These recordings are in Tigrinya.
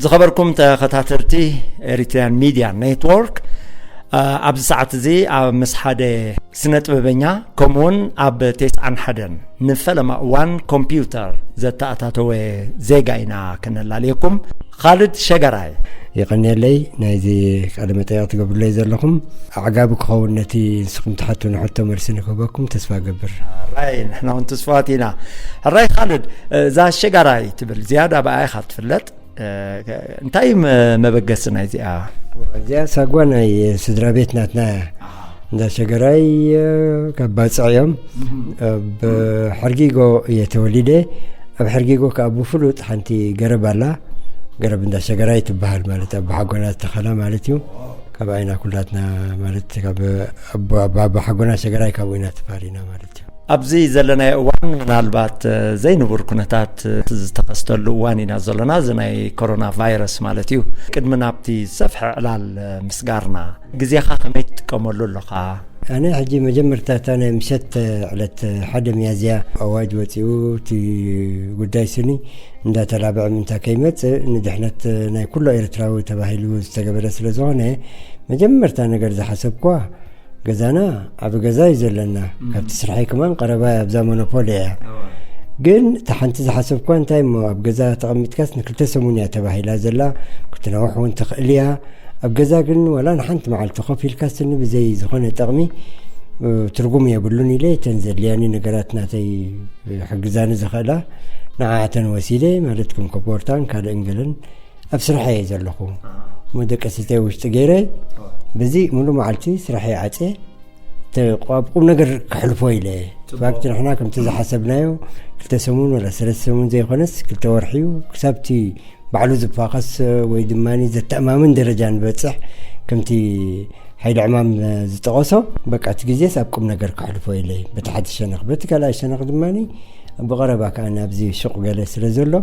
ዝኸበርኩም ተኸታተልቲ ኤሪትሪያን ሚድያ ኔትወርክ፣ ኣ፣ ኣብዚ ሰዓት እዚ ኣብ ምስ ሓደ ስነ ጥበበኛ፣ ከምኡውን ኣብ ተስዓን ሓደን ንፈለማ እዋን ኮምፒውተር ዘተኣታተወ ዜጋ ኢና ከነላልየኩም። ኻልድ ሸጋራይ። የቐንየለይ፣ ናይዚ ቃለ መጠይቕ ትገብሩለይ ዘለኹም። ኣዕጋቢ ክኸውን ነቲ ንስኹም ትሓቱኒ ሕቶ መልሲ ንክህበኩም ተስፋ እገብር። ሕራይ፣ ንሕና እውን ትስፋት ኢና። ሕራይ ኻልድ፣ እዛ ሸጋራይ ትብል ዝያዳ ብኣኻ ትፍለጥ፣ እ፣ እንታይ እዩ መ-፣ መበገሲ ናይዚኣ? እዚኣ ሳጓ ናይ ስድራ ቤት ናትና እያ። እንዳ ሸገራይ፣ እ፣ ካብ ባጽዕ እዮም። ኣብ ሕርጊጎ እየ ተወሊደ። ኣብ ሕርጊጎ ከኣ ብፍሉጥ ሓንቲ ገረብ ኣላ። ገረብ እንዳ ሸገራይ ትበሃል፣ ማለት ኣብ ሓጎና ዝተኸላ ማለት እዩ። ካብ ኣይና ኩላትና፣ ማለት ካብ ኣቦ-፣ ኣቦ-፣ ኣቦ ሓጎና ሸገራይ ካብኡ ኢና ተፋሪና ማለት እዩ። ኣብዚ ዘለናዮ እዋን ምናልባት፣ እ፣ ዘይንቡር ኩነታት፣ እ፣ ዝተኸስተሉ እዋን ኢና ዘለና፣ እዚ ናይ ኮሮና ቫይረስ ማለት እዩ። ቅድሚ ናብቲ ዝሰፍሐ ዕላል፣ እ፣ ምስጋርና፣ ግዜኻ ከመይ ትጥቀመሉ ኣለኻ? ኣነ ሕጂ መጀመርታ እታ ናይ ምሸት ዕለት ሓደ ሚያዝያ ኣዋጅ ወጺኡ፣ እቲ ጉዳይ ስኒ እንዳተላብዐ ምእንታ ከይመጽእ ንድሕነት ናይ ኩሎ ኤርትራዊ ተባሂሉ ዝተገበረ ስለ ዝኾነ፣ መጀመርታ ነገር ዝሓሰብኳ ገዛና ዓቢ ገዛ እዩ ዘለና። እም። ካብቲ ስርሐይ ከማን ቀረባ ኣብዛ ሞኖፖል እያ። እወ። ግን እታ ሓንቲ ዝሓሰብኳ እንታይ እሞ ኣብ ገዛ ተቐሚጥካስ ንክልተ ሰሙን እያ ተባሂላ ዘላ፣ ክትነውሕ እውን ትኽእል እያ። ኣብ ገዛ ግን ዋላ ንሓንቲ መዓልቲ ኮፍ ኢልካ ስኒ ብዘይ ዝኾነ ጠቕሚ፣ እ፣ ትርጉም የብሉን ኢለ እተን ዘድልያኒ ነገራት ናተይ ሕግዛኒ ዝኽእላ ንዓኣተን ወሲደ፣ ማለት ከም ኮቦርታን ካልእን ገለን ኣብ ስራሕ እየ ዘለኹ። ኣሃ። መደቀሲተይ ውሽጢ ገይረ፣ ኣዎ። በዚ ሙሉ መዓልቲ ስራሕ እየ ዓጽየ፣ ተ-፣ ኣብ ቁም ነገር ከሕልፎ ኢለ። ጽቡቕ። ፋክት ንሕና ከምቲ ዝሓሰብናዮ ክልተ ሰሙን ወላ ሰለስተ ሰሙን ዘይኮነስ ክልተ ወርሒ እዩ። ክሳብቲ ባዕሉ ዝፋኸስ ወይ ድማ ዘተኣማምን ደረጃ ንበጽሕ፣ ከምቲ ሓይሊ ዕማም ዝጠቐሶ፣ በቃ እቲ ግዜስ ኣብ ቁም ነገር ከሕልፎ ኢለ። በቲ ሓደ ሸነኽ፣ በቲ ካልኣይ ሸነኽ ድማ ብቐረባ ከኣ ናብዚ ሹቕ ገለ ስለ ዘሎ፣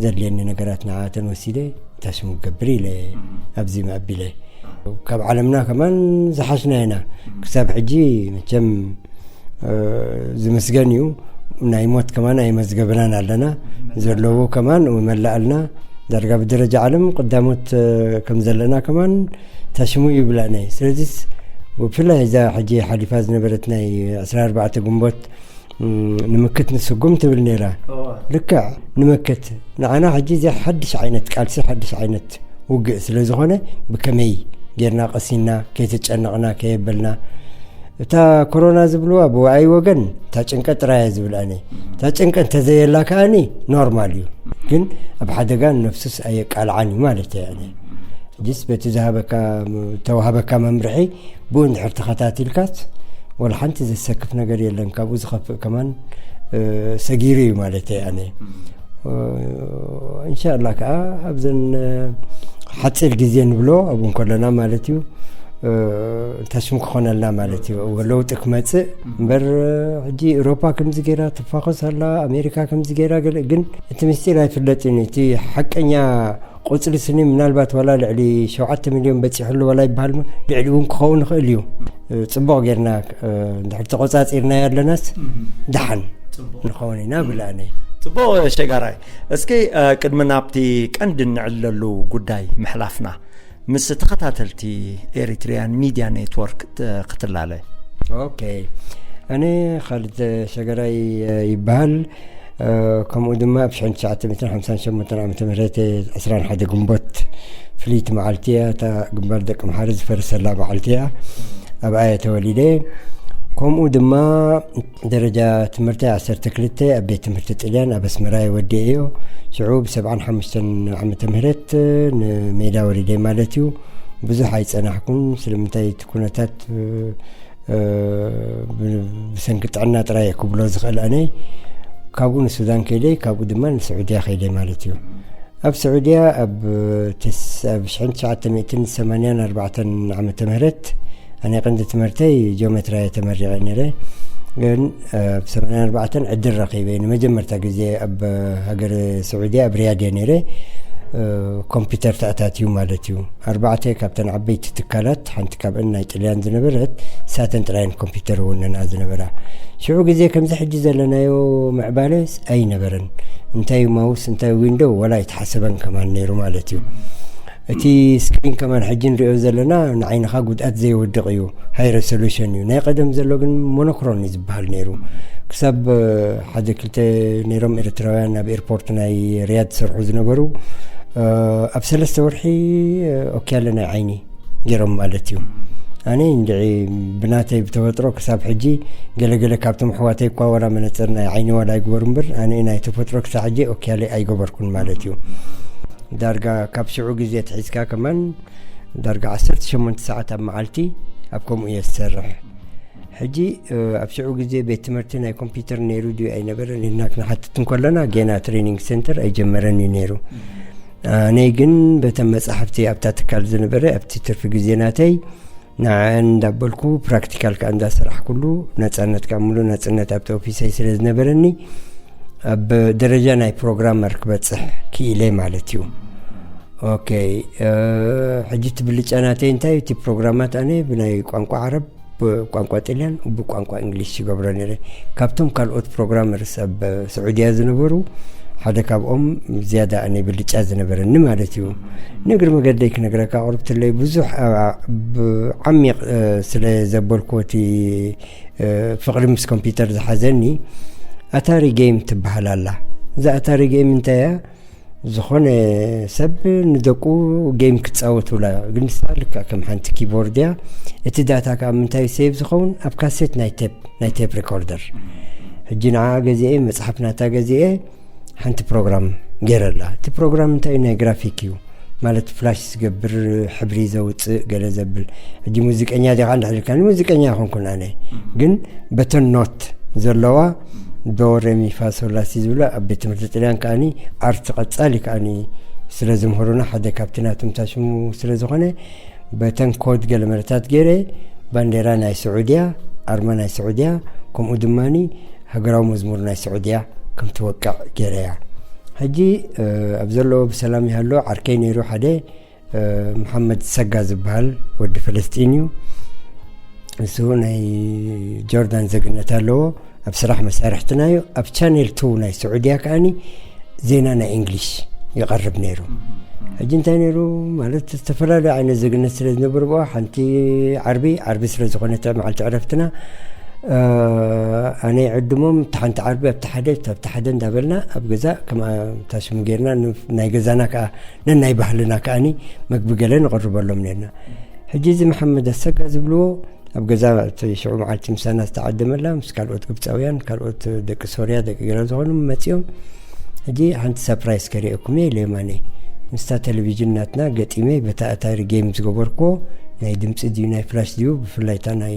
ዘድልየኒ ነገራት ንዓኣተን ወሲደ፣ እንታይ ሽሙ ክገብር ኢለ እም። ኣብዚ መኣቢለ። ካብ ዓለምና ከማን ዝሓሽና ኢና። እም። ክሳብ ሕጂ መቸም፣ እ፣ ዝምስገን እዩ። ናይ ሞት ከማን ኣይመዝገብናን ኣለና። ዘለዉ ከማን መላኣልና ዳርጋ ብደረጃ ዓለም ቀዳሞት፣ እ፣ ከም ዘለና ከማን ታሽሙ ይብላና እዩ። ስለዚስ ብፍላይ እዛ ሕጂ ሓሊፋ ዝነበረት ናይ ዕስራን ኣርባዕተን ግንቦት፣ እም፣ ንምክት ንስጉም ትብል ነይራ። እወ። ልክዕ ንምክት። ንዓና ሕጂ እዚ ሓድሽ ዓይነት ቃልሲ፣ ሓድሽ ዓይነት ውግእ ስለ ዝኾነ፣ ብከመይ ጌርና ቀሲና፣ ከይተጨነቕና፣ ከየበልና፣ እታ ኮሮና ዝብልዋ ብወኣይ ወገን እታ ጭንቀት ጥራይ እየ ዝብል ኣነ። እታ ጭንቀት እንተዘየላ ከኣኒ ኖርማል እዩ። ግን ኣብ ሓደጋ ንነፍሱስ ኣየቃልዓን እዩ ማለት እየ ኣነ። ሕጂስ በቲ ዝሃበካ፣ ተዋሃበካ መምርሒ ብኡ እንድሕር ተኸታቲልካስ፣ ወላ ሓንቲ ዘሰክፍ ነገር የለን። ካብኡ ዝኸፍእ ከማን፣ እ፣ ሰጊሩ እዩ ማለት እየ ኣነ። እ፣ እንሻላ ከኣ ኣብዘን፣ እ፣ ሓጺር ግዜ ንብሎ ኣብኡ እንከለና ማለት እዩ፣ እ፣ ተሽሙ ክኾነልና ማለት እዩ። ለውጢ ክመጽእ እምበር፣ ሕጂ ኤውሮፓ ከምዚ ገይራ ትፋኾስ ኣላ፣ ኣሜሪካ ከምዚ ገይራ ገለ፣ ግን እቲ ምስጢር ኣይፍለጥን እዩ። እቲ ሓቀኛ ቁጽሪ ስኒ ምናልባት ዋላ ልዕሊ ሸውዓተ ሚልዮን በጺሑ ኣሎ ዋላ ይበሃል እሞ፣ ልዕሊ እውን ክኸውን ይኽእል እዩ። ጽቡቕ ጌርና፣ እ፣ እንድሕር ተቖጻጺርናዮ ኣለናስ፣ እም። ደሓን ጽቡቕ። ንኸውን ኢና እም። ብለኣነ። ጽቡቕ ሸጋራይ። እስኪ፣ እ፣ ቅድሚ ናብቲ ቀንዲ እንዕለሉ ጉዳይ ምሕላፍና፣ ምስ ተኸታተልቲ ኤሪትሪያን ሚድያ ኔትወርክ ት-፣ ክትላለ። ኦኬ። ኣነ ኻልድ ሸገራይ፣ እ፣ ይበሃል። እ፣ ከምኡ ድማ ኣብ ሽሕን ትሽዓተ ሚእትን ሓምሳን ሸሞንተን ዓመተ ምህረት፣ ዕስራን ሓደ ግንቦት ፍልይቲ መዓልቲ እያ። እታ ግንባር ደቂ ኣምሓሩ ዝፈረሰላ መዓልቲ እያ። ኣብኣ እየ ተወሊደ። ከምኡ ድማ ደረጃ ትምህርተይ ዓሰርተ ክልተ ኣብ ቤት ትምህርቲ ጥልያን ኣብ ኣስመራ እየ ወዲኤዮ። ሽዑ ብሰብዓን ሓሙሽተን ዓመተ ምህረት ንሜዳ ወሪደ ማለት እዩ። ብዙሕ ኣይጸናሕኩን። ስለምንታይ እቲ ኩነታት፣ እ፣ ብ-፣ ብሰንኪ ጥዕና ጥራይ እየ ክብሎ ዝኽእል ኣነ። ካብኡ ንሱዳን ከይደ፣ ካብኡ ድማ ንስዑድያ ከይደ ማለት እዩ። ኣብ ስዑድያ ኣብ ተስ-፣ ኣብ ሽሕን ትሽዓተ ሚእትን ሰማንያን ኣርባዕተን ዓመተ ምህረት ኣነ ቀንዲ ትምህርተይ ጂኦሜትርያ እየ ተመሪቐ ነይረ። ግን ኣብ ሰማንያን ኣርባዕተን ዕድል ረኺበ ንመጀመርታ ግዜ ኣብ ሃገረ ስዑድያ ኣብ ሪያድ እየ ነይረ። ኮምፒውተር ተኣታትዩ ማለት እዩ። ኣርባዕተ ካብተን ዓበይቲ ትካላት ሓንቲ ካብአን ናይ ጥልያን ዝነበረት ሳተን ጥራይን ኮምፒውተር ወነና ዝነበራ። ሽዑ ግዜ ከምዚ ሕጂ ዘለናዮ ምዕባለ ኣይነበረን። እንታይ ማውስ እንታይ ዊንዶው ወላ ኣይተሓሰበን ከማን ነይሩ ማለት እዩ። እቲ ስክሪን ከማን ሕጂ ንሪኦ ዘለና ንዓይንኻ ጉድኣት ዘይወድቕ እዩ። ሃይ ሬሶሉሽን እዩ። ናይ ቀደም ዘሎ ግን ሞኖክሮን እዩ ዝበሃል ነይሩ። ክሳብ ሓደ ክልተ ነይሮም ኤርትራውያን ኣብ ኤርፖርት ናይ ሪያድ ዝሰርሑ ዝነበሩ ኣብ ሰለስተ ወርሒ ኦኪያለ ናይ ዓይኒ ገይሮም ማለት እዩ። ኣነ እንድዒ ብናተይ ብተፈጥሮ ክሳብ ሕጂ ገለገለ ካብቶም ኣሕዋተይ እኳ ዋላ መነፅር ናይ ዓይኒ ዋላ ኣይግበሩ እምበር ኣነ ናይ ተፈጥሮ ክሳብ ሕጂ ኦኪያለ ኣይገበርኩን ማለት እዩ። ዳርጋ ካብ ሽዑ ግዜ ትሒዝካ ከማን ዳርጋ ዓሰርተ ሸሞንተ ሰዓት ኣብ መዓልቲ ኣብ ከምኡ እየ ዝሰርሕ። ሕጂ ኣብ ሽዑ ግዜ ቤት ትምህርቲ ናይ ኮምፒውተር ነይሩ ድዩ ኣይነበረን ኢልና ክንሓትት እንከለና ጌና ትሬኒንግ ሴንተር ኣይጀመረን እዩ ነይሩ። ኣነይ ግን በተን መጻሕፍቲ ኣብታ ትካል ዝነበረ ኣብቲ ትርፊ ግዜ ናተይ ንዓን እንዳበልኩ ፕራክቲካል ከዓ እንዳሰራሕኩሉ ነፃነት ከዓ ሙሉ ነፃነት ኣብቲ ኦፊሰይ ስለ ዝነበረኒ ኣብ ደረጃ ናይ ፕሮግራመር ክበፅሕ ክኢለ ማለት እዩ። ኦኬ። ሕጂ እቲ ብልጫ ናተይ እንታይ እቲ ፕሮግራማት ኣነ ብናይ ቋንቋ ዓረብ ብቋንቋ ጥልያን ብቋንቋ እንግሊሽ ይገብሮ ነረ። ካብቶም ካልኦት ፕሮግራመርስ ኣብ ስዑድያ ዝነበሩ ሓደ ካብኦም ዝያዳ ኣነ ብልጫ ዝነበረኒ ማለት እዩ። ንእግሪ መገደይ ክነግረካ ቁርብትለይ ብዙሕ ብዓሚቕ ስለ ዘበልኩዎ እቲ ፍቕሪ ምስ ኮምፒውተር ዝሓዘኒ ኣታሪ ጌም ትበሃል ኣላ። እዛ ኣታሪ ጌም እንታይ እያ? ዝኾነ ሰብ ንደቁ ጌም ክጻወቱላ ግን ንሳ ልካ ከም ሓንቲ ኪቦርድ እያ። እቲ ዳታ ከዓ ምንታይ ሴቭ ዝኸውን ኣብ ካሴት ናይ ቴፕ ናይ ቴፕ ሪኮርደር። ሕጂ ንዓ ገዚኤ መጽሓፍ ናታ ገዚኤ ሓንቲ ፕሮግራም ገይረላ። እቲ ፕሮግራም እንታይ ናይ ግራፊክ እዩ ማለት ፍላሽ ዝገብር ሕብሪ ዘውፅእ ገለ ዘብል። ሕጂ ሙዚቀኛ ዲኻ እንድሕር ኢልካ ሙዚቀኛ ይኾንኩን ኣነ ግን በተን ኖት ዘለዋ ዶ ሬሚ ፋሶላሲ ዝብላ ኣብ ቤት ትምህርቲ ጥልያን ከዓኒ ኣርት ቀጻሊ ከዓኒ ስለ ዝምህሩና ሓደ ካብቲ ናቶም ታሽሙ ስለ ዝኾነ በተን ኮድ ገለ መረታት ገይረ ባንዴራ ናይ ስዑድያ ኣርማ ናይ ስዑድያ ከምኡ ድማኒ ሃገራዊ መዝሙር ናይ ስዑድያ ከም ትወቅዕ ገይረያ። ሕጂ ኣብ ዘለዎ ብሰላም ይሃሎ ዓርከይ ነይሩ ሓደ መሓመድ ሰጋ ዝበሃል ወዲ ፈለስጢን እዩ። እሱ ናይ ጆርዳን ዜግነት ኣለዎ። ኣብ ስራሕ መሳርሕትና እዩ። ኣብ ቻኔል ቱ ናይ ስዑድያ ከዓኒ ዜና ናይ እንግሊሽ ይቐርብ ነይሩ። ሕጂ እንታይ ነይሩ ማለት ዝተፈላለዩ ዓይነት ዜግነት ስለ ዝነበሩ ብኣ ሓንቲ ዓርቢ ዓርቢ ስለ ዝኾነት መዓልቲ ዕረፍትና ኣነ ዕድሞም እታ ሓንቲ ዓርቢ ኣብቲ ሓደ ኣብቲ ሓደ እንዳበልና ኣብ ገዛ ከም ታሽሙ ጌርና ናይ ገዛና ከዓ ነናይ ባህልና ከዓኒ መግቢ ገለ ንቕርበሎም ነርና። ሕጂ እዚ መሓመድ ኣሰጋ ዝብልዎ ኣብ ገዛ እቲ ሽዑ መዓልቲ ምሳና ዝተዓደመላ ምስ ካልኦት ግብፃውያን ካልኦት ደቂ ሶርያ ደቂ ገለ ዝኾኑ መፂኦም ሕጂ ሓንቲ ሳፕራይስ ከሪኤኩም እየ ኢለዮም ኣነ ምስታ ቴሌቪዥን ናትና ገጢመ በታ ኣታሪ ጌም ዝገበርክዎ ናይ ድምፂ ድዩ ናይ ፍላሽ ድዩ ብፍላይ እታ ናይ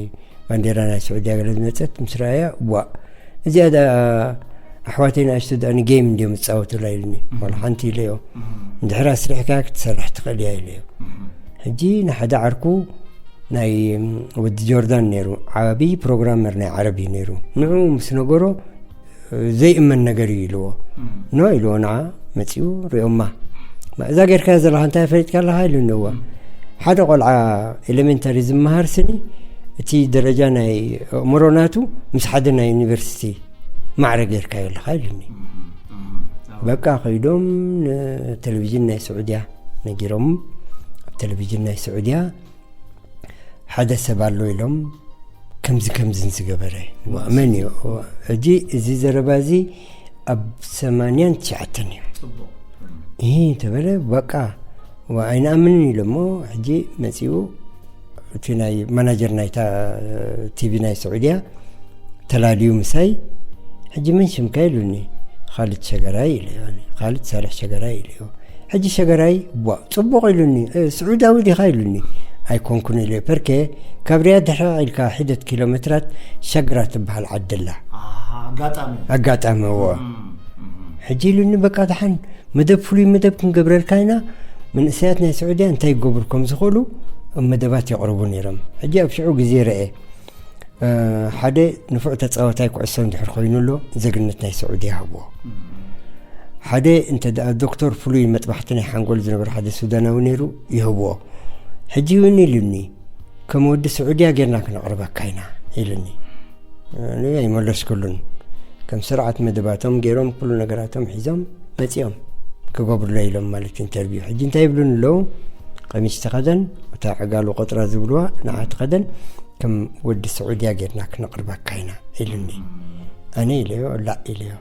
ባንዴራ ናይ ስዑድያ ገለ ዝመፀት ምስ ረኣያ ዋእ እዚኣ ዳ ኣሕዋተይ ንኣሽቱ ዳኣ ንጌም እንድዮም ዝፃወቱላ ኢሉኒ ዋላ ሓንቲ ኢለዮ እንድሕር ኣስሪሕካ ክትሰርሕ ትኽእል እያ ኢለዮ። ሕጂ ንሓደ ዓርኩ ናይ ወዲ ጆርዳን ነይሩ ዓብዪ ፕሮግራመር ናይ ዓረብ እዩ ነይሩ ንዑ ምስ ነገሮ ዘይእመን ነገር እዩ ኢልዎ። ኖ ኢልዎ ንዓ መፂኡ ሪኦማ እዛ ጌርካዮ ዘለኻ እንታይ ፈሊጥካ ኣለኻ ኢሉኒ እዋ ሓደ ቆልዓ ኤሌሜንታሪ ዝመሃር ስኒ እቲ ደረጃ ናይ ኣእምሮ ናቱ ምስ ሓደ ናይ ዩኒቨርሲቲ ማዕረ ጌርካዮ ኣለኻ ኢሉኒ። በቃ ከይዶም ንቴሌቪዥን ናይ ስዑድያ ነጊሮም ኣብ ቴሌቪዥን ናይ ስዑድያ ሓደ ሰብ ኣሎ ኢሎም ከምዚ ከምዝን ዝገበረ መን እዩ ሕጂ እዚ ዘረባ እዚ ኣብ ሰማንያን ትሽዓተን እዩ ይህ ተበለ በቃ ኣይንኣምንን ኢሎሞ ሕጂ መፂኡ እቲ ናይ ማናጀር ናይታ ቲቪ ናይ ስዑድያ ተላልዩ ምሳይ ሕጂ መን ሽምካ ኢሉኒ ካልድ ሸገራይ ኢለዮ ካልድ ሳልሕ ሸገራይ ኢለዮ ሕጂ ሸገራይ ቧ ፅቡቕ ኢሉኒ ስዑዳዊ ዲኻ ኢሉኒ ኣይኮንኩን ኢለዮ ፐርኬ ካብ ሪያድ ድሕሪ ኢልካ ሒደት ኪሎ ሜትራት ሸግራ ትበሃል ዓዲ ኣላ ኣጋጣሚ እዎ ሕጂ ኢሉኒ በቃ ደሓን መደብ ፍሉይ መደብ ክንገብረልካ ኢና መንእሰያት ናይ ስዑድያ እንታይ ይገብሩ ከም ዝኽእሉ ኣብ መደባት የቕርቡ ነይሮም ሕጂ ኣብ ሽዑ ግዜ ረአ ሓደ ንፉዕ ተፃወታይ ኩዕሶ እንድሕር ኮይኑ ኣሎ ዜግነት ናይ ስዑድያ ሃብዎ ሓደ እንተ ደኣ ዶክተር ፍሉይ መጥባሕቲ ናይ ሓንጎል ዝነበረ ሓደ ሱዳናዊ ነይሩ ይህብዎ። ሕጂ እውን ኢሉኒ፣ ከም ወዲ ስዑድያ ጌርና ክነቕርበካ ኢና ኢሉኒ። ኣነ ኣይመለስኩሉን። ከም ስርዓት መደባቶም ገይሮም ኩሉ ነገራቶም ሒዞም መጺኦም ክገብሩለይ ኢሎም ማለት ኢንተርቪው። ሕጂ እንታይ ይብሉን ኣለዉ? ቀሚሽ ተኸደን፣ እታ ዕጋሉ ቆጥራ ዝብልዋ ንዓ ተኸደን፣ ከም ወዲ ስዑድያ ጌርና ክነቕርበካ ኢና ኢሉኒ። ኣነ ኢለዮ፣ ላእ ኢለዮ።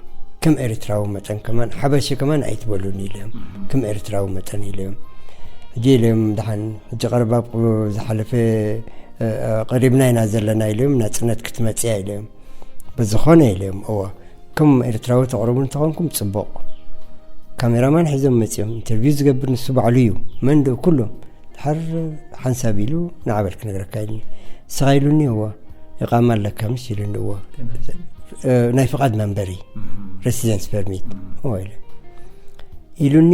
ከም ኤርትራዊ መጠን ከማን ሓበሺ ከማን ኣይትበሉን ኢለዮም። ከም ኤርትራዊ መጠን ኢለዮም። ሕጂ ኢለዮም፣ ደሓን ሕጂ ቀረባ ዝሓለፈ ቀሪብና ኢና ዘለና ኢለዮም፣ ናጽነት ክትመጽያ ኢለዮም። ብዝኾነ ኢለዮም፣ እወ፣ ከም ኤርትራዊ ተቕርቡ እንተኾንኩም ጽቡቕ። ካሜራማን ሒዞም መጺኦም፣ ኢንተርቪው ዝገብር ንሱ ባዕሉ እዩ። መን ዶ ኩሎም ድሓር ሓንሳብ ኢሉ ንዓበል ክነግረካ ኢሉኒ። ንስኻ ኢሉኒ፣ እወ፣ ኢቓማ ኣለካ ምሽ ኢሉኒ፣ እወ። እ፣ ናይ ፍቓድ መንበሪ፣ ሬሲደንስ ፐርሚት፣ እወ ኢለ። ኢሉኒ፣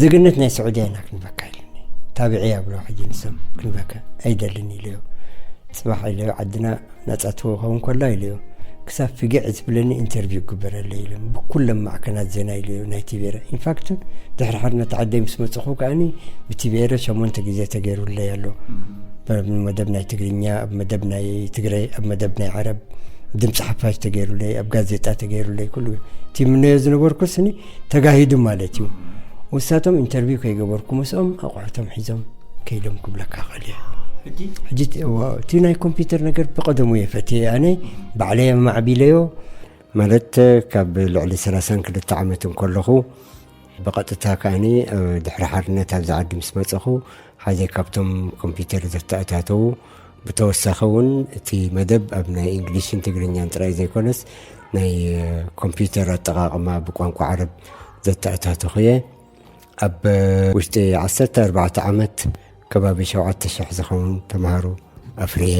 ዜግነት ናይ ስዑድያ ኢና ክንበካ ኢሉኒ። ታቢዐያ ብሎ ሕጂ ንሶም ክንበካ ኣይደልን ኢለዮ። ጽባሕ ኢለዮ፣ ዓድና ናጻ ትኸውን ከላ ኢለዮ። ክሳብ ፍግዕ ዝብለኒ ኢንተርቪው ግበረለይ ኢሎም። ብኩሎም ማዕከናት ዜና ኢለዮ፣ ናይ ቲቤረ። ኢንፋክት፣ ድሕሪ ሓርነት ዓደይ ምስ መጽኹ ከኣኒ ብቲቤረ ሸሞንተ ግዜ ተገይሩለይ ኣሎ። ኣብ መደብ ናይ ትግርኛ፣ ኣብ መደብ ናይ ትግረ፣ ኣብ መደብ ናይ ዓረብ፣ ድምፂ ሓፋሽ ተገይሩለይ፣ ኣብ ጋዜጣ ተገይሩለይ፣ ኩሉ እቲ ምነዮ ዝነበርኩ ስኒ ተጋሂዱ ማለት እዩ። ውሳቶም ኢንተርቪው ከይገበርኩ ምስኦም ኣቑሑቶም ሒዞም ከይዶም ክብለካ ክእል እየ። ሕጂ? ሕጂ እቲ፣ እዋ፣ እቲ ናይ ኮምፒውተር ነገር ብቐደሙ እየ ፈትየ። ኣነ ባዕለይ ኣማዕቢለዮ። ማለት ካብ ልዕሊ ሰላሳን ክልተ ዓመት እንከለኹ ብቐጥታ ከኣኒ፣ እ፣ ድሕሪ ሓርነት ኣብዚ ዓዲ ምስ መጸኹ ሓደ ካብቶም ኮምፒውተር ዘተኣታተዉ፣ ብተወሳኺ እውን እቲ መደብ ኣብ ናይ እንግሊሽን ትግርኛን ጥራይ ዘይኮነስ ናይ፣ እ፣ ኮምፒውተር ኣጠቓቕማ ብቋንቋ ዓረብ ዘተኣታተኹ እየ። ኣብ ውሽጢ ዓሰርተ ኣርባዕተ ዓመት ከባቢ ሸውዓተ ሽሕ ዝኸውን ተምሃሮ ኣፍርየ።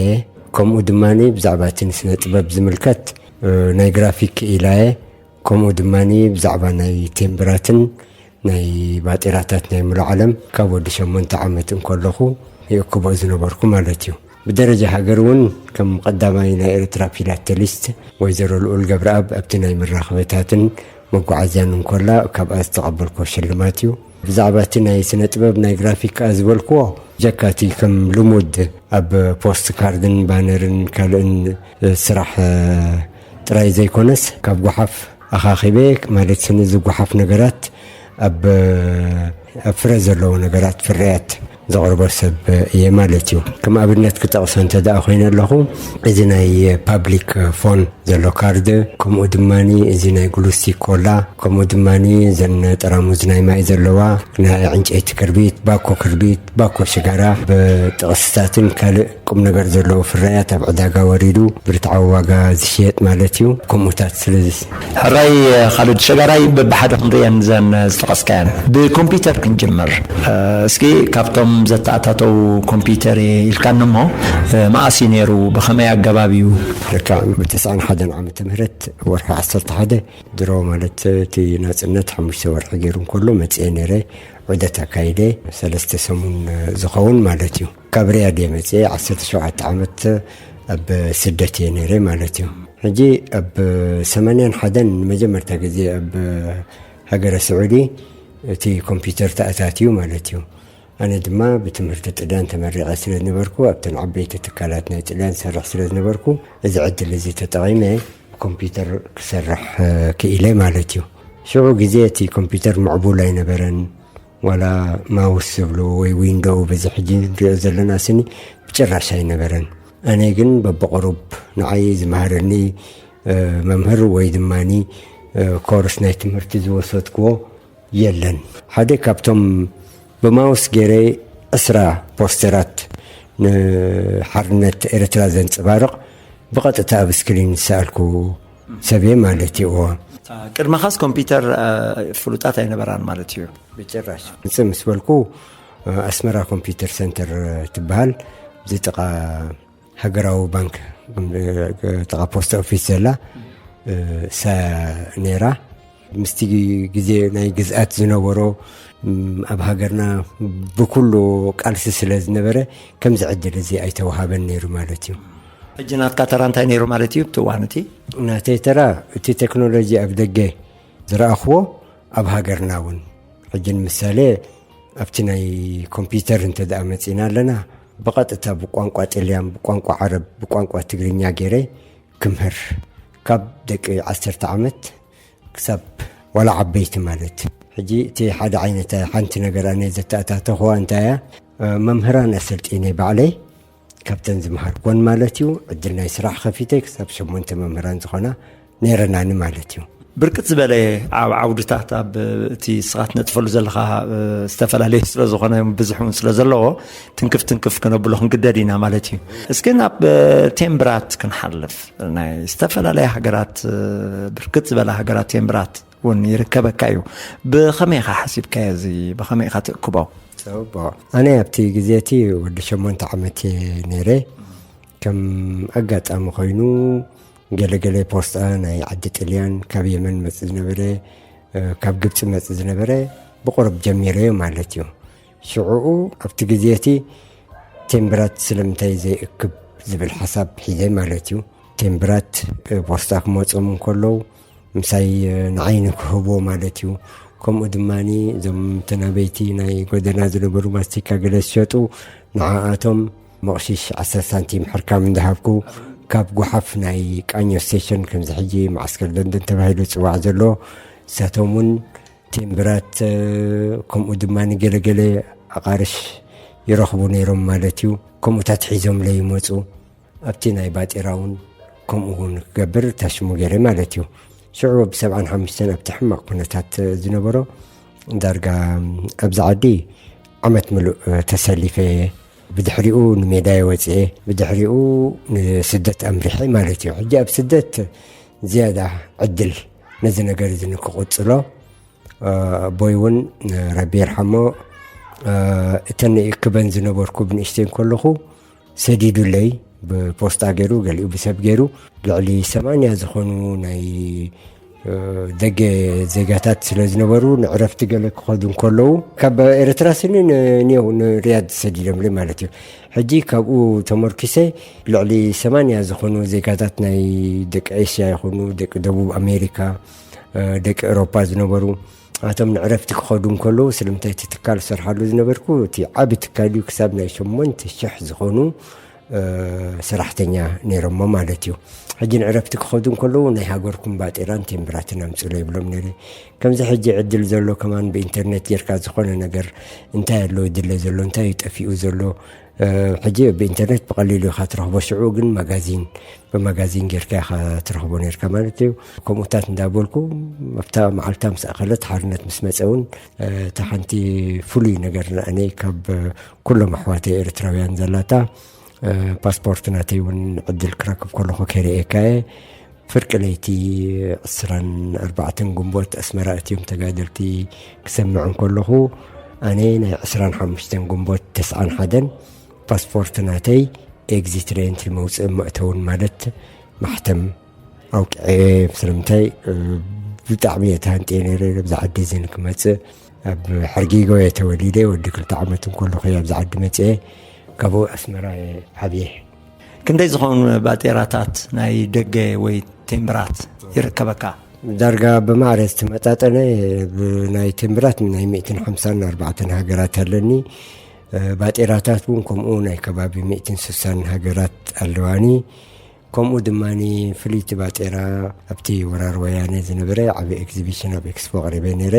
ከምኡ ድማ ብዛዕባ እቲ ንስነ ጥበብ ዝምልከት፣ እ፣ ናይ ግራፊክ ክኢላየ፣ ከምኡ ድማ ብዛዕባ ናይ ቴምብራትን ናይ ባጤራታት ናይ ምሉእ ዓለም ካብ ወዲ ሸሞንተ ዓመት እንከለኹ ይእክቦ ዝነበርኩ ማለት እዩ። ብደረጃ ሃገር እውን ከም ቀዳማይ ናይ ኤርትራ ፊላተሊስት ወይዘሮ ልኡል ገብረኣብ ኣብቲ ናይ መራኸበታትን መጓዓዝያን እንኮላ ካብኣ ዝተቐበልኩዎ ሽልማት እዩ። ብዛዕባ እቲ ናይ ስነ ጥበብ ናይ ግራፊክ ከኣ ዝበልክዎ፣ ጀካ እቲ ከም ልሙድ ኣብ ፖስት ካርድን ባነርን ካልእን ስራሕ ጥራይ ዘይኮነስ፣ ካብ ጓሓፍ ኣኻኺበ፣ ማለት ስኒ ዝጓሓፍ ነገራት ኣብ፣ ኣብ ፍረ ዘለዉ ነገራት፣ ፍርያት ዘቕርቦ ሰብ እየ ማለት እዩ። ከም ኣብነት ክጠቕሶ እንተ ደኣ ኮይነ ኣለኹ፣ እዚ ናይ ፓብሊክ ፎን ዘሎ ካርድ፣ ከምኡ ድማኒ እዚ ናይ ግሉሲ ኮላ፣ ከምኡ ድማኒ ዘን ጠራሙዝ ናይ ማይ ዘለዋ፣ ናይ ዕንጨይቲ ክርቢት፣ ባኮ ክርቢት፣ ባኮ ሽጋራ፣ ብጥቕስታትን ካልእ ቁም ነገር ዘለዎ ፍርያት ኣብ ዕዳጋ ወሪዱ ብርትዓዊ ዋጋ ዝሽየጥ ማለት እዩ። ከምኡታት ስለ ዝስ- ሕራይ ካልድ ሸጋራይ በብሓደ ክንርእየን ዘን ዝጠቐስካየን። ብኮምፒውተር ክንጅምር። እ፣ እስኪ ካብቶም ዘተኣታተው ኮምፒውተር እየ ኢልካኒ እሞ፣ እ፣ መኣስ እዩ ነይሩ? ብኸመይ ኣገባብ እዩ? ልክዕ ብተስዓን ሓደን ዓመተ ምህረት ወርሒ ዓሰርተ ሓደ ድሮ ማለት እቲ ናጽነት ሓሙሽተ ወርሒ ገይሩ እንከሎ መጽኤ ነይረ። ዑደት ኣካይደ ሰለስተ ሰሙን ዝኸውን ማለት እዩ። ካብ ሪያድ እየ መጽኤ፣ ዓሰርተ ሸውዓተ ዓመት ኣብ ስደት እየ ነይረ ማለት እዩ። ሕጂ ኣብ ሰማንያን ሓደን ንመጀመርታ ግዜ ኣብ ሃገረ ስዑዲ እቲ ኮምፒውተር ተኣታትዩ ማለት እዩ። ኣነ ድማ ብትምህርቲ ጥልያን ተመሪቐ ስለ ዝነበርኩ፣ ኣብተን ዓበይቲ ትካላት ናይ ጥልያን ዝሰርሕ ስለ ዝነበርኩ፣ እዚ ዕድል እዚ ተጠቒመ ኮምፒውተር ክሰርሕ፣ እ፣ ክኢለ ማለት እዩ። ሽዑ ግዜ እቲ ኮምፒውተር ምዕቡል ኣይነበረን። ዋላ ማውስ ዝብሉ ወይ ዊንዶው በዚ ሕጂ ንሪኦ ዘለና ስኒ ብጭራሽ ኣይነበረን። ኣነ ግን በብቕሩብ ንዓይ ዝመሃረኒ፣ እ፣ መምህር ወይ ድማኒ፣ እ፣ ኮርስ ናይ ትምህርቲ ዝወሰድክዎ የለን። ሓደ ካብቶም ብማውስ ገይረ ዕስራ ፖስተራት ንሓርነት ኤርትራ ዘንጸባርቕ ብቐጥታ ኣብ ስክሪን ዝሰኣልኩ ሰብ እየ ማለት እዩ። እዎ። ቅድመኻስ ኮምፒውተር፣ እ፣ ፍሉጣት ኣይነበራን ማለት እዩ? ብጭራሽ። ምጽእ ምስ በልኩ፣ እ፣ ኣስመራ ኮምፒውተር ሰንተር ትበሃል፣ እዚ ጥቓ ሃገራዊ ባንክ፣ እ፣ ጥቓ ፖስት ኦፊስ ዘላ፣ እ፣ እሳ ነይራ። ምስቲ ግዜ ናይ ግዝኣት ዝነበሮ፣ ም፣ ኣብ ሃገርና ብኩሉ ቃልሲ ስለ ዝነበረ፣ ከምዚ ዕድል እዚ ኣይተዋሃበን ነይሩ ማለት እዩ። ሕጂ ናትካ ተራ እንታይ ነይሩ ማለት እዩ ኣብቲ እዋን እቲ? ናተይ ተራ፣ እቲ ቴክኖሎጂ ኣብ ደገ ዝረኣኽዎ፣ ኣብ ሃገርና እውን ሕጂ ንምሳሌ ኣብቲ ናይ ኮምፒውተር እንተ ደኣ መጺና ኣለና፣ ብቐጥታ ብቋንቋ ጥልያን፣ ብቋንቋ ዓረብ፣ ብቋንቋ ትግርኛ ገይረ ክምህር፣ ካብ ደቂ ዓሰርተ ዓመት ክሳብ ዋላ ዓበይቲ ማለት። ሕጂ እቲ ሓደ ዓይነት ሓንቲ ነገር ኣነ ዘተኣታተኽዋ እንታይ እያ? መምህራን ኣሰልጢነ ባዕለይ ካብተን ዝመሃርኩወን ማለት እዩ። ዕድል ናይ ስራሕ ከፊተ ክሳብ ሸሞንተ መምህራን ዝኾና ነይረናኒ ማለት እዩ። ብርክት ዝበለ ኣብ ዓውድታት ኣብ እቲ ስኻ ትነጥፈሉ ዘለኻ፣ እ፣ ዝተፈላለዩ ስለ ዝኾነ ብዙሕ እውን ስለ ዘለዎ ትንክፍ ትንክፍ ክነብሎ ክንግደድ ኢና ማለት እዩ። እስኪ ናብ፣ እ፣ ቴምብራት ክንሓልፍ። ናይ ዝተፈላለያ ሃገራት፣ እ፣ ብርክት ዝበላ ሃገራት ቴምብራት እውን ይርከበካ እዩ። ብኸመይ ኢኻ ሓሲብካዮ እዚ? ብኸመይ ኢኻ ትእክቦ? ሰው ኣነ ኣብቲ ግዜ እቲ ወዲ ሸሞንተ ዓመት እየ ነይረ። ከም ኣጋጣሚ ኮይኑ ገለገለ ፖስጣ ናይ ዓዲ ጥልያን ካብ የመን መጽእ ዝነበረ፣ እ፣ ካብ ግብጺ መጽእ ዝነበረ ብቁሩብ ጀሚረዮ ማለት እዩ። ሽዑኡ ኣብቲ ግዜ እቲ ቴምብራት ስለምንታይ ዘይእክብ ዝብል ሓሳብ ሒዘ ማለት እዩ። ቴምብራት፣ እ፣ ፖስጣ ክመጾም እንከለዉ ምሳይ፣ እ፣ ንዓይ ንክህብዎ ማለት እዩ። ከምኡ ድማኒ እዞም ተናበይቲ ናይ ጎደና ዝነበሩ ማስቲካ ገለ ዝሸጡ ንዓኣቶም መቕሽሽ ዓሰርተ ሳንቲም ሕርካም እንዳሃብኩ ካብ ጓሓፍ ናይ ቃኞ ስቴሽን ከምዚ ሕጂ ማዓስከር ለንደን ተባሂሉ ዝጽዋዕ ዘሎ ንሳቶም እውን ቴምብራት፣ እ፣ ከምኡ ድማኒ ገለገለ ኣቓርሽ ይረኽቡ ነይሮም ማለት እዩ። ከምኡታት ሒዞምለይ ይመጹ። ኣብቲ ናይ ባጤራ እውን ከምኡ እውን ክገብር ታሽሙ ገይረ ማለት እዩ። ሽዑ ብ ሰብዓን ሓሙሽተን ኣብቲ ሕማቕ ኩነታት ዝነበሮ ዳርጋ ኣብዚ ዓዲ ዓመት ምሉእ ተሰሊፈ እየ። ብድሕሪኡ ንሜዳ እየ ወፅኤ፣ ብድሕሪኡ ንስደት ኣምሪሐ ማለት እዩ። ሕጂ ኣብ ስደት ዝያዳ ዕድል ነዚ ነገር እዚ ንክቕፅሎ ኣቦይ እውን ረቢ ይርሓሞ፣ እተን ይእክበን ዝነበርኩ ብንእሽተይ እንከለኹ ሰዲዱለይ ብፖስጣ ገይሩ፣ ገሊኡ ብሰብ ገይሩ፣ ልዕሊ ሰማንያ ዝኾኑ ናይ ደገ ዜጋታት ስለ ዝነበሩ ንዕረፍቲ ገለ ክኸዱ እንከለዉ ካብ ኤርትራ ስኒ ንኔው ንሪያድ ሰዲዶምለይ ማለት እዩ። ሕጂ ካብኡ ተመርኪሰ ልዕሊ ሰማንያ ዝኾኑ ዜጋታት ናይ ደቂ ኤስያ ይኹኑ ደቂ ደቡብ ኣሜሪካ፣ ደቂ ኤውሮፓ ዝነበሩ ኣቶም ንዕረፍቲ ክኸዱ እንከለዉ ስለምንታይ እቲ ትካል ዝሰርሓሉ ዝነበርኩ እቲ ዓቢ ትካል እዩ። ክሳብ ናይ ሸሞንተ ሽሕ ዝኾኑ ሰራሕተኛ ነይሮሞ ማለት እዩ። ሕጂ ንዕረፍቲ ክኸዱ እንከለዉ ናይ ሃገርኩም ባጤራን ቴምብራትን ኣምፅእሎ ይብሎም ነይረ። ከምዚ ሕጂ ዕድል ዘሎ ከማን ብኢንተርኔት ጌርካ ዝኾነ ነገር እንታይ ኣሎ ድለ ዘሎ እንታይ እዩ ጠፊኡ ዘሎ ሕጂ ብኢንተርኔት ብቐሊሉ ኢኻ ትረኽቦ። ሽዑ ግን ማጋዚን ብማጋዚን ጌርካ ኢኻ ትረኽቦ ነርካ ማለት እዩ። ከምኡታት እንዳበልኩ ኣብታ መዓልታ ምስ ኣኸለት ሓርነት ምስ መፀ እውን እታ ሓንቲ ፍሉይ ነገር ንኣነይ ካብ ኩሎም ኣሕዋተይ ኤርትራውያን ዘላታ ፓስፖርት ናተይ እውን ዕድል ክረክብ ከለኹ ከርእየካ እየ። ፍርቂ ለይቲ ዕስራን ኣርባዕተን ግንቦት ኣስመራ እትዮም ተጋደልቲ ክሰምዕ እንከለኹ ኣነ ናይ ዕስራን ሓሙሽተን ግንቦት ተስዓን ሓደን ፓስፖርት ናተይ ኤግዚት ሬንትሪ መውፅእን መእተውን ማለት ማሕተም ኣውቅዐ። ስለምንታይ ብጣዕሚ እየ ተሃንጥየ ነይረ ኣብዚ ዓዲ እዚ ንክመፅእ። ኣብ ሕርጊጎ እየ ተወሊደ። ወዲ ክልተ ዓመት እንከለኹ እየ ኣብዚ ዓዲ መፅአ። ካብኡ ኣስመራ እየ ዓብየ። ክንደይ ዝኾኑ ባጤራታት ናይ ደገ ወይ ቴምብራት ይርከበካ? ዳርጋ ብማዕረ ዝተመጣጠነ ናይ ቴምብራት ናይ ሚእትን ሓምሳን ኣርባዕተን ሃገራት ኣለኒ። ባጤራታት እውን ከምኡ ናይ ከባቢ ሚእትን ስሳን ሃገራት ኣለዋኒ። ከምኡ ድማ ፍልይቲ ባጤራ ኣብቲ ወራር ወያነ ዝነበረ ዓቢ ኤግዚቢሽን ኣብ ኤክስፖ ኣቕሪበ ነይረ።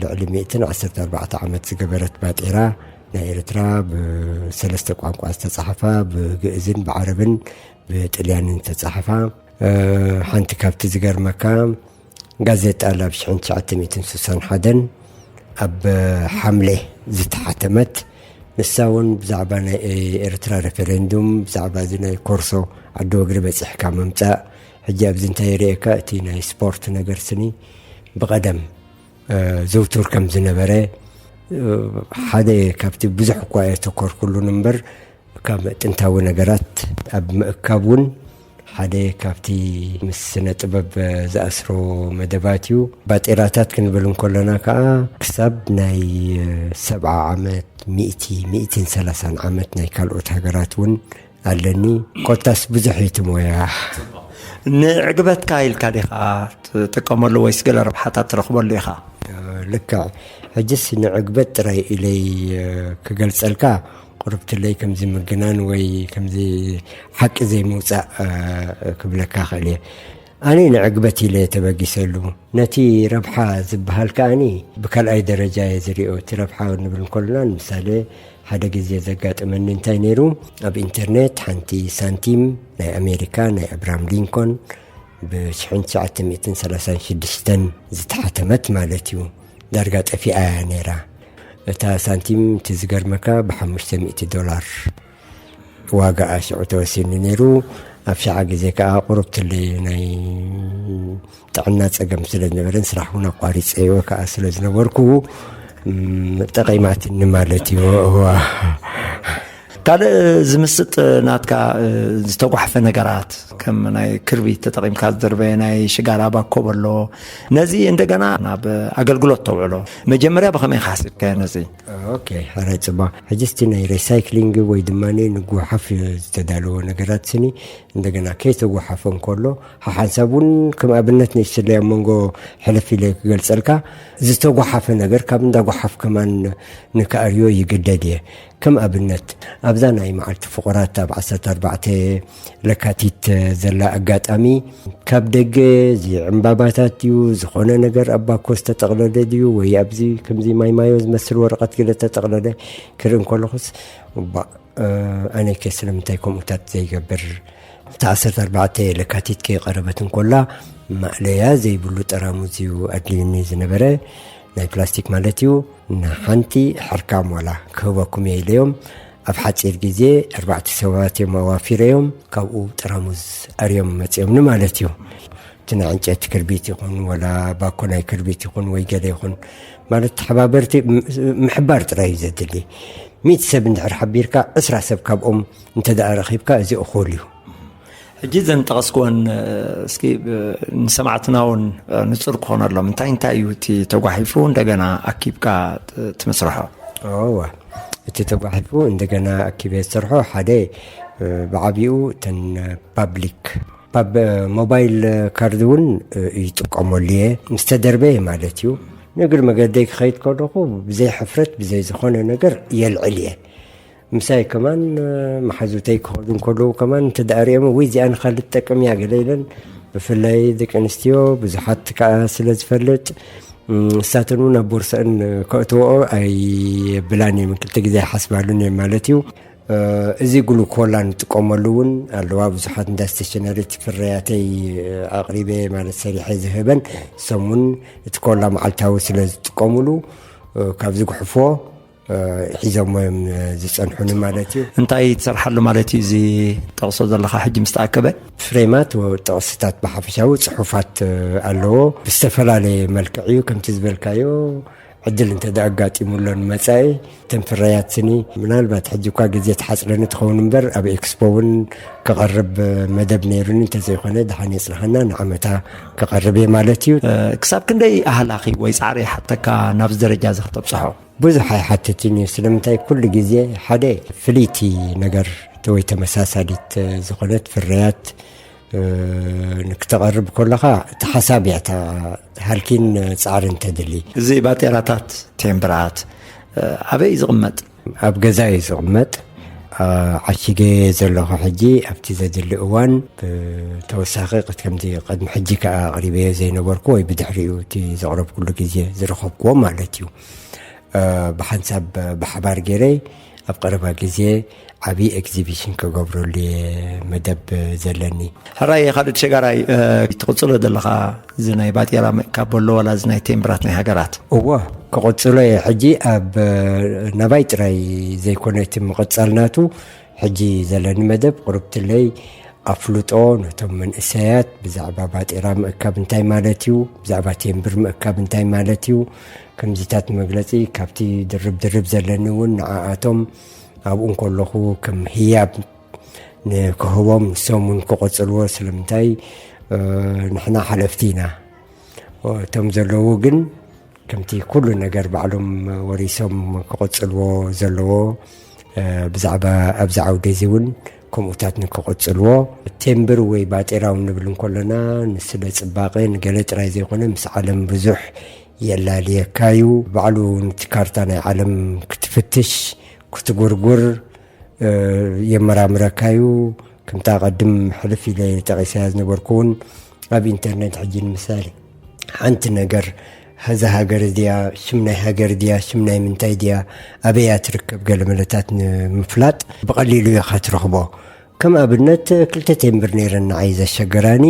ልዕሊ ሚእትን ዓሰርተ ኣርባዕተ ዓመት ዝገበረት ባጤራ ናይ ኤርትራ ብሰለስተ ቋንቋ ዝተጻሕፋ፣ ብግእዝን ብዓረብን ብጥልያንን ዝተጻሕፋ። ሓንቲ ካብቲ ዝገርመካ ጋዜጣ ላብ ሽሕን ትሽዓተ ሚእትን ስሳን ሓደን ኣብ ሓምለ ዝተሓተመት፣ ንሳ እውን ብዛዕባ ናይ ኤርትራ ሬፈረንዱም፣ ብዛዕባ እዚ ናይ ኮርሶ ዓዲ ወግሪ በጺሕካ ምምጻእ። ሕጂ ኣብዚ እንታይ ይርእየካ፣ እቲ ናይ ስፖርት ነገር ስኒ ብቐደም ዘውቱር ከም ዝነበረ ሓደ ካብቲ ብዙሕ እኳ የተኮርኩሉን እምበር ካብ ጥንታዊ ነገራት ኣብ ምእካብ እውን ሓደ ካብቲ ምስ ስነ ጥበብ ዝኣስሮ መደባት እዩ። ባጤራታት ክንብል እንከለና ከዓ ክሳብ ናይ ሰብዓ ዓመት፣ ሚእቲ፣ ሚእትን ሰላሳን ዓመት ናይ ካልኦት ሃገራት እውን ኣለኒ። ኮታስ ብዙሕ እዩ እቲ ሞያ። ንዕግበትካ ኢልካ ዲኻ ትጥቀመሉ ወይስ ገለ ረብሓታት ትረኽበሉ ኢኻ? ልክዕ። ሕጅስ ንዕግበት ጥራይ ኢለይ ክገልጸልካ፣ ቁርብትለይ ከምዚ ምግናን ወይ ከምዚ ሓቂ ዘይምውጻእ ክብለካ ክእል እየ። ኣነ ንዕግበት ኢለ ተበጊሰሉ። ነቲ ረብሓ ዝበሃል ከኣኒ ብካልኣይ ደረጃ እየ ዝሪኦ። እቲ ረብሓ ንብል እንከሎና፣ ንምሳሌ፣ ሓደ ግዜ ዘጋጠመኒ እንታይ ነይሩ፣ ኣብ ኢንተርኔት ሓንቲ ሳንቲም ናይ ኣሜሪካ፣ ናይ ኣብርሃም ሊንኮን፣ ብ ትሽዓተ ሚእትን ሰላሳን ሽዱሽተን ዝተሓተመት ማለት እዩ፣ ዳርጋ ጠፊኣ እያ ነይራ። እታ ሳንቲም፣ እቲ ዝገርመካ፣ ብሓሙሽተ ሚእቲ ዶላር ዋጋኣ ሽዑ ተወሲኑ ነይሩ። ኣብ ሸዓ ግዜ ከኣ ቁሩብ ትለይ ናይ ጥዕና ጸገም ስለ ዝነበረን፣ ስራሕ እውን ኣቋሪጸዮ ከኣ ስለ ዝነበርኩ፣ እም፣ ጠቒማትኒ ማለት እዩ። እዋ። ካልእ ዝምስጥ ናትካ፣ እ፣ ዝተጓሕፈ ነገራት፣ ከም ናይ ክርቢት ተጠቒምካ ዝደርበየ ናይ ሽጋራ ባኮ በሎ፣ ነዚ እንደገና ናብ ኣገልግሎት ተውዕሎ፣ መጀመርያ ብኸመይ ኢኻ ሓሲብካዮ ነዚ? ኦኬ፣ ሕራይ ጽቡቕ። ሕጂ እስቲ ናይ ሪሳይክሊንግ ወይ ድማ ንጉሓፍ ዝተዳለወ ነገራት ስኒ እንደገና ከይተጓሓፈ እንከሎ፣ ሓሓንሳብ እውን ከም ኣብነት ንእሽተለይ ኣብ መንጎ ሕልፍ ኢለ ክገልጸልካ፣ ዝተጓሓፈ ነገር ካብ እንዳ ጓሓፍ ከማን ንክኣርዮ ይግደድ እየ። ከም ኣብነት፣ ኣብዛ ናይ መዓልቲ ፍቑራት ኣብ ዓሰርተ ኣርባዕተ ለካቲት ዘላ ኣጋጣሚ፣ ካብ ደገ እዚ ዕምባባታት ድዩ፣ ዝኾነ ነገር ኣብ ባኮ ዝተጠቕለለ ድዩ፣ ወይ ኣብዚ ከምዚ ማይማዮ ዝመስል ወረቐት ገለ ዝተጠቕለለ ክርኢ እንከለኹስ፣ እባ፣ እ፣ ኣነከ ስለምንታይ ከምኡታት ዘይገብር? እታ ዓሰርተ ኣርባዕተ ለካቲት ከይቐረበት እንከላ፣ ማእለያ ዘይብሉ ጠራሙዝ እዩ ኣድልዩኒ ዝነበረ፣ ናይ ፕላስቲክ ማለት እዩ። ንሓንቲ ሕርካም ዋላ ክህበኩም እየ ኢለዮም፣ ኣብ ሓጺር ግዜ ኣርባዕተ ሰባት እዮም ኣዋፊረዮም፣ ካብኡ ጠራሙዝ ኣርዮም መጺኦምኒ ማለት እዩ። እቲ ናይ ዕንጨይቲ ክርቢት ይኹን፣ ወላ ባኮ ናይ ክርቢት ይኹን፣ ወይ ገለ ይኹን፣ ማለት ተሓባበርቲ ም-፣ ምሕባር ጥራይ እዩ ዘድሊ። ሚእቲ ሰብ እንድሕር ሓቢርካ፣ ዕስራ ሰብ ካብኦም እንተ ደኣ ረኺብካ፣ እዚ እኹል እዩ። ሕጂ እዘን ጠቐስክወን፣ እ፣ እስኪ፣ እ፣ ንሰማዕትና እውን፣ እ፣ ንጹር ክኾነሎም፣ እንታይ እንታይ እዩ እቲ ተጓሒፉ እንደገና ኣኪብካ ት-፣ ትምስርሖ? እወ፣ እቲ ተጓሒፉ እንደገና ኣኪበ ዝሰርሖ፣ ሓደ፣ እ፣ ብዓቢኡ እተን ፓብሊክ፣ ፓብ-፣ ሞባይል ካርድ እውን፣ እ፣ ይጥቀመሉ እየ። ምስ ተደርበየ ማለት እዩ። ንእግሪ መገደይ ክኸይድ ከለኹ ብዘይ ሕፍረት፣ ብዘይ ዝኾነ ነገር የልዕል እየ። ምሳይ ከማን፣ እ፣ መሓዙተይ ክኸዱ እንከለዉ ከማን እንተ ደኣ ሪኦም፣ "ውይ፣ እዚኣ ንኻልእ ትጠቅም እያ" ገለ ኢለን፣ ብፍላይ ደቂ ኣንስትዮ ብዙሓት ከኣ ስለ ዝፈልጥ፣ እም፣ ንሳተን እውን ኣብ ቦርሳአን ከእትወኦ ኣይብላን እየን፣ ክልተ ግዜ ኣይሓስባሉን እየን ማለት እዩ። እ፣ እዚ ግሉኮላ ንጥቀመሉ እውን ኣለዋ። ብዙሓት እንዳ ስቴሽነሪ እቲ ፍርያተይ ኣቕሪበ ማለት ሰሪሐ ዝህበን፣ እሶም እውን እቲ ኮላ መዓልታዊ ስለ ዝጥቀሙሉ፣ እ፣ ካብ ዝጉሕፍዎ እ፣ ሒዞሞ እዮም ዝጸንሑኒ ማለት እዩ። እንታይ ትሰርሓሉ ማለት እዩ እዚ ጠቕሶ ዘለኻ ሕጂ ምስ ተኣከበ? ፍሬማት ወ-፣ ጥቕስታት ብሓፈሻዊ ጽሑፋት፣ እ፣ ኣለዎ። ብዝተፈላለየ መልክዕ እዩ፣ ከምቲ ዝበልካዮ፣ ዕድል እንተ ደኣ ኣጋጢሙሎን መጻኢ፣ እተን ፍረያት ስኒ ምናልባት ሕጂ እኳ ግዜ ትሓጽረኒ ትኸውን እምበር፣ ኣብ ኤክስፖ እውን ክቐርብ መደብ ነይሩኒ፣ እንተዘይኮነ ደሓን የጽንሓና፣ ንዓመታ ክቐርብ እየ ማለት እዩ። እ፣ ክሳብ ክንደይ ኣህላኺ ወይ ጻዕሪ ይሓተካ ናብዚ ደረጃ እዚ ከተብጽሖ? ብዙሕ ኣይሓትትን እዩ። ስለምንታይ፣ ኩሉ ግዜ ሓደ ፍልይቲ ነገር ወይ ተመሳሳሊት ዝኾነት ፍርያት፣ እ፣ ንክተቐርብ ከለኻ፣ እቲ ሓሳብ እያ እታ ሃልኪን ጻዕሪ እንተድሊ። እዚ ባጤራታት፣ ቴምብራት፣ እ፣ ኣበይ እዩ ዝቕመጥ? ኣብ ገዛ እዩ ዝቕመጥ። እ፣ ዓሺገ ዘለኹ ሕጂ፣ ኣብቲ ዘድሊ እዋን ብተወሳኺ፣ ከምቲ ቅድሚ ሕጂ ከኣ ኣቕሪበዮ ዘይነበርኩ ወይ ብድሕሪኡ እቲ ዘቕረብኩሉ ግዜ ዝረኸብኩዎ ማለት እዩ። እ፣ ብሓንሳብ ብሓባር ገይረ ኣብ ቀረባ ግዜ ዓቢ ኤግዚቢሽን ክገብረሉ እየ መደብ ዘለኒ። ሕራይ፣ ካልድ ሸጋራይ፣ እ፣ ትቕጽሎ ዘለኻ እዚ ናይ ባጤራ ምእካብ ኣሎ ዋላ እዚ ናይ ቴምብራት ናይ ሃገራት? እወ፣ ክቕጽሎ እየ። ሕጂ ኣብ፣ እ፣ ናባይ ጥራይ ዘይኮነ እቲ ምቕጻል ናቱ፣ ሕጂ ዘለኒ መደብ ቁርብትለይ ኣፍልጦ ነቶም መንእሰያት ብዛዕባ ባጤራ ምእካብ እንታይ ማለት እዩ፣ ብዛዕባ ቴምብር ምእካብ እንታይ ማለት እዩ፣ ከምዚታት መግለጺ ካብቲ ድርብ ድርብ ዘለኒ እውን ንዓኣቶም ኣብኡ እንከለኹ ከም ህያብ ንክህቦም፣ ንሶም እውን ክቕጽልዎ። ስለምንታይ፣ እ፣ ንሕና ሓለፍቲ ኢና። እቶም ዘለዉ ግን ከምቲ ኩሉ ነገር ባዕሎም ወሪሶም ክቕጽልዎ ዘለዎ፣ እ፣ ብዛዕባ ኣብዚ ዓውዲ እዚ እውን ከምኡታት ንክቕጽልዎ፣ ቴምብር ወይ ባጤራ እውን ንብል እንከለና፣ ንስለ ጽባቐ ንገለ ጥራይ ዘይኮነ፣ ምስ ዓለም ብዙሕ የላልየካ እዩ። ባዕሉ ነቲ ካርታ ናይ ዓለም ክትፍትሽ፣ ክትጉርጉር፣ እ፣ የመራምረካ እዩ። ከምታ ቀድም ሕልፍ ኢለ ጠቒሰያ ዝነበርኩ እውን ኣብ ኢንተርኔት ሕጂ ንምሳሌ ሓንቲ ነገር፣ እዛ ሃገር እዚኣ ሽም ናይ ሃገር ድያ፣ ሽም ናይ ምንታይ ድያ፣ ኣበያ ትርከብ፣ ገለ መለታት ንምፍላጥ ብቐሊሉ ኢኻ ትረኽቦ። ከም ኣብነት ክልተ ቴምብር ነይረን ንዓይ ዘሸገራኒ።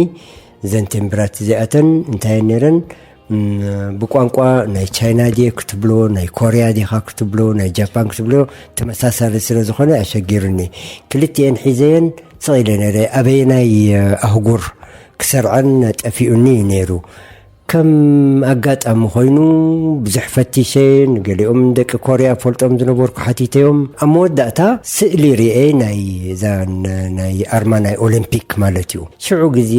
እዘን ቴምብራት እዚኣተን እንታይ ነይረን? እም፣ ብቋንቋ ናይ ቻይና ድየ ክትብሎ፣ ናይ ኮርያ ዲኻ ክትብሎ፣ ናይ ጃፓን ክትብሎ፣ ተመሳሳሊ ስለ ዝኾነ ኣሸጊሩኒ። ክልቲኤን ሒዘየን ስቕ ኢለ ነይረ። ኣበየናይ ኣህጉር ክሰርዐን ጠፊኡኒ እዩ ነይሩ። ከም ኣጋጣሚ ኮይኑ ብዙሕ ፈቲሸ፣ ንገሊኦም ደቂ ኮርያ ፈልጦም ዝነበርኩ ሓቲተዮም። ኣብ መወዳእታ ስእሊ ርኤ፣ ናይ እዛ ን-፣ ናይ ኣርማ ናይ ኦሊምፒክ ማለት እዩ። ሽዑ ግዜ፣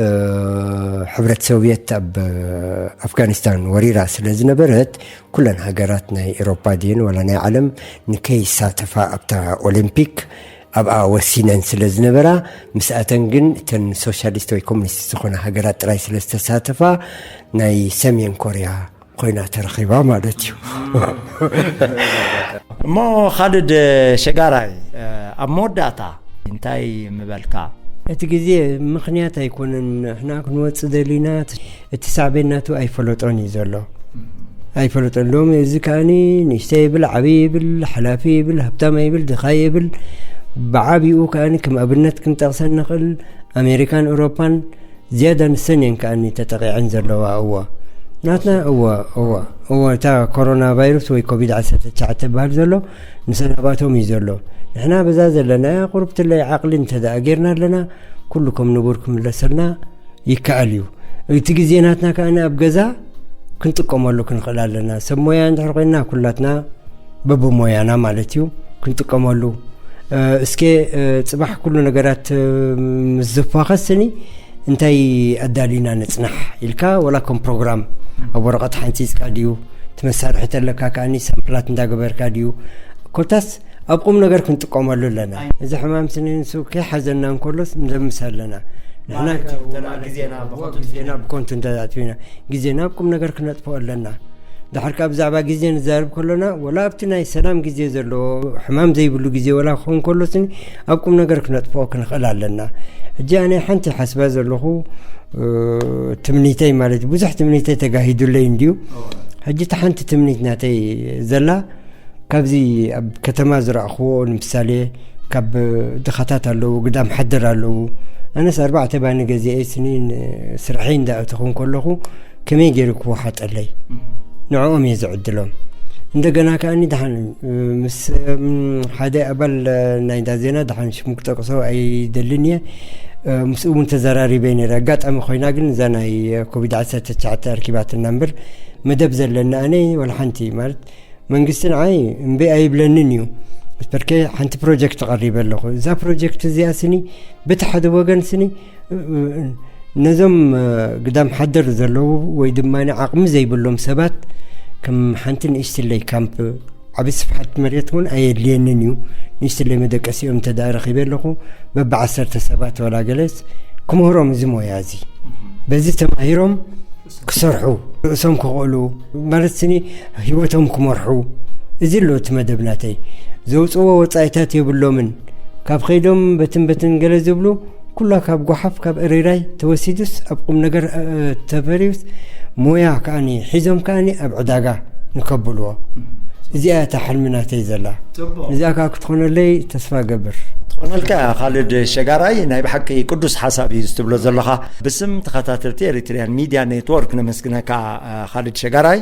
እ፣ ሕብረት ሶቭየት ኣብ ኣፍጋኒስታን ወሪራ ስለ ዝነበረት፣ ኩለን ሃገራት ናይ ኤሮፓ ድየን ዋላ ናይ ዓለም ንከይሳተፋ ኣብታ ኦሊምፒክ ኣብኣ ወሲነን ስለ ዝነበራ፣ ምስኣተን ግን እተን ሶሻሊስት ወይ ኮሙኒስት ዝኾና ሃገራት ጥራይ ስለ ዝተሳተፋ፣ ናይ ሰሜን ኮርያ ኮይና ተረኺባ ማለት እዩ። እሞ ካልድ ሸጋራይ፣ ኣብ መወዳእታ እንታይ ምበልካ? እቲ ግዜ ምኽንያት ኣይኮነን። ንሕና ክንወፅእ ደሊና፣ እቲ ሳዕቤን ናቱ ኣይፈለጦን እዩ ዘሎ። ኣይፈለጦን። ሎም እዚ ከኣኒ ንእሽተይ ይብል፣ ዓብዪ ይብል፣ ሓላፊ ይብል፣ ሃብታም ይብል፣ ድኻ ይብል። ብዓብይኡ ከኣኒ ከም ኣብነት ክንጠቕሰን ንኽእል፣ ኣሜሪካን ኤውሮፓን ዝያዳ ንሰን እየን ከኣኒ ተጠቒዐን ዘለዋ። እወ ናትና፣ እወ፣ እወ፣ እወ፣ እታ ኮሮና ቫይረስ ወይ ኮቪድ ዓሰርተ ትሽዓተ ትበሃል ዘሎ ንሰን ኣባቶም እዩ ዘሎ። ንሕና በዛ ዘለናያ ቁርብትለይ ዓቕሊ እንተ ደኣ ጌርና ኣለና፣ ኩሉ ከም ንቡር ክምለሰልና ይከኣል እዩ። እቲ ግዜ ናትና ከኣ ኣብ ገዛ ክንጥቀመሉ ክንኽእል ኣለና። ሰብ ሞያ እንድሕር ኮይንና ኩላትና በብሞያና ማለት እዩ ክንጥቀመሉ። እ፣ እስከ፣ እ፣ ጽባሕ ኩሉ ነገራት፣ እ፣ ምስ ዝፋኸስ ስኒ እንታይ ኣዳሊና ንጽናሕ ኢልካ፣ ወላ ከም ፕሮግራም ኣብ ወረቐት ሓንጺጽካ ድዩ፣ እቲ መሳርሒ ተለካ ከኣኒ ሳምፕላት እንዳገበርካ ድዩ፣ ኮታስ ኣብ ቁም ነገር ክንጥቀመሉ ኣለና። እዚ ሕማም ስኒ ንሱ ከይሓዘና እንከሎስ ንደምስ ኣለና። ንሕና ማለት እዩ፣ ተራ ግዜና ብኸንቱ ግዜና ብኮንቱ እንተኣጥፊና፣ ግዜና ኣብ ቁም ነገር ክነጥፍኦ ኣለና። ድሓር ከኣ ብዛዕባ ግዜ ንዛረብ ከሎና፣ ወላ ኣብቲ ናይ ሰላም ግዜ ዘለዎ፣ ሕማም ዘይብሉ ግዜ ወላ ክኸውን ከሎ ስኒ፣ ኣብ ቁም ነገር ክነጥፍኦ ክንኽእል ኣለና። ሕጂ ኣነ ሓንቲ ሓስባ ዘለኹ፣ እ፣ ትምኒተይ ማለት እዩ። ብዙሕ ትምኒተይ ተጋሂዱለይ እንድዩ። ሕጂ እቲ ሓንቲ ትምኒት ናተይ ዘላ፣ ካብዚ ኣብ ከተማ ዝረእኽዎ፣ ንምሳሌ ካብ ድኻታት ኣለዉ፣ ግዳም ሓደር ኣለዉ። ኣነስ ኣርባዕተ ባኒ ገዚኤ ስኒ ንስርሐይ እንዳእተኹ እንከለኹ ከመይ ገይሩ ክወሓጠለይ? ንዕኦም እየ ዝዕድሎም። እንደገና ከኣኒ ደሓን ምስ፣ እም፣ ሓደ ኣባል ናይዳ ዜና፣ ደሓን ሽሙ ክጠቅሶ ኣይደልን እየ፣ ምስኡ እውን ተዘራሪበ ነይረ። ኣጋጣሚ ኮይና ግን እዛ ናይ ኮቪድ ዓሰርተ ትሽዓተ ኣርኪባትና እምበር፣ መደብ ዘለና ኣነ ወላ ሓንቲ ማለት መንግስቲ ንዓይ እምቢ ኣይብለንን እዩ። በርከ ሓንቲ ፕሮጀክት ቀሪበ ኣለኹ። እዛ ፕሮጀክት እዚኣ ስኒ በቲ ሓደ ወገን ስኒ ነዞም፣ እ፣ ግዳም ሓደር ዘለዉ ወይ ድማ ዓቕሚ ዘይብሎም ሰባት ከም ሓንቲ ንእሽትለይ ካምፕ፣ ዓቢ ስፍሓት መሬት እውን ኣየድልየንን እዩ። ንእሽትለይ መደቀሲኦም እንተ ደኣ ረኺበ ኣለኹ፣ በብዓሰርተ ሰባት ዋላ ገለስ ክምህሮም እዚ ሞያ እዚ። በዚ ተማሂሮም ክሰርሑ፣ ርእሶም ክኽእሉ፣ ማለት ስኒ ህይወቶም ክመርሑ፣ እዚ ኣሎ እቲ መደብ ናተይ። ዘውፅዎ ወፃኢታት የብሎምን። ካብ ኸይዶም በትን በትን ገለ ዝብሉ፣ ኩላ ካብ ጓሓፍ፣ ካብ እሬራይ ተወሲዱስ ኣብ ቁም ነገር፣ እ፣ ተፈርዩስ፣ ሞያ ከኣኒ ሒዞም ከኣኒ ኣብ ዕዳጋ ንከብልዎ። እዚኣ እታ ሕልሚ ናተይ ዘላ። ጽቡቕ። እዚኣ ከኣ ክትኾነለይ ተስፋ እገብር። ትኾነልካ እያ ካልድ ሸጋራይ፣ ናይ ብሓቂ ቅዱስ ሓሳብ እዩ እዚ ትብሎ ዘለኻ። ብስም ተኸታተልቲ ኤሪትሪያን ሚድያ ኔትወርክ ነመስግነካ፣ እ፣ ካልድ ሸጋራይ።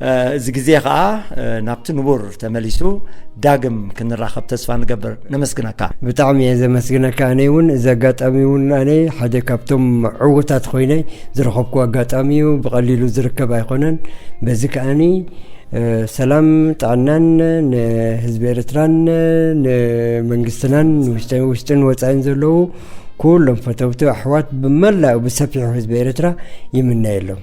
እ፣ እዚ ግዜ ከኣ፣ እ፣ ናብቲ ንቡር ተመሊሱ ዳግም ክንራኸብ ተስፋ ንገብር። ነመስግነካ። ብጣዕሚ እየ ዘመስግነካ። ኣነ እውን እዚ ኣጋጣሚ እውን ኣነ ሓደ ካብቶም ዕዉታት ኮይነ ዝረኸብኩ ኣጋጣሚ እዩ። ብቐሊሉ ዝርከብ ኣይኮነን። በዚ ከኣኒ፣ እ፣ ሰላም ጥዕናን ንህዝቢ ኤርትራን ንመንግስትናን ውሽጥን፣ ውሽጥን ወጻኢን ዘለዉ ኩሎም ፈተውቲ ኣሕዋት ብመላኡ ብሰፊሑ ህዝቢ ኤርትራ ይምነየሎም።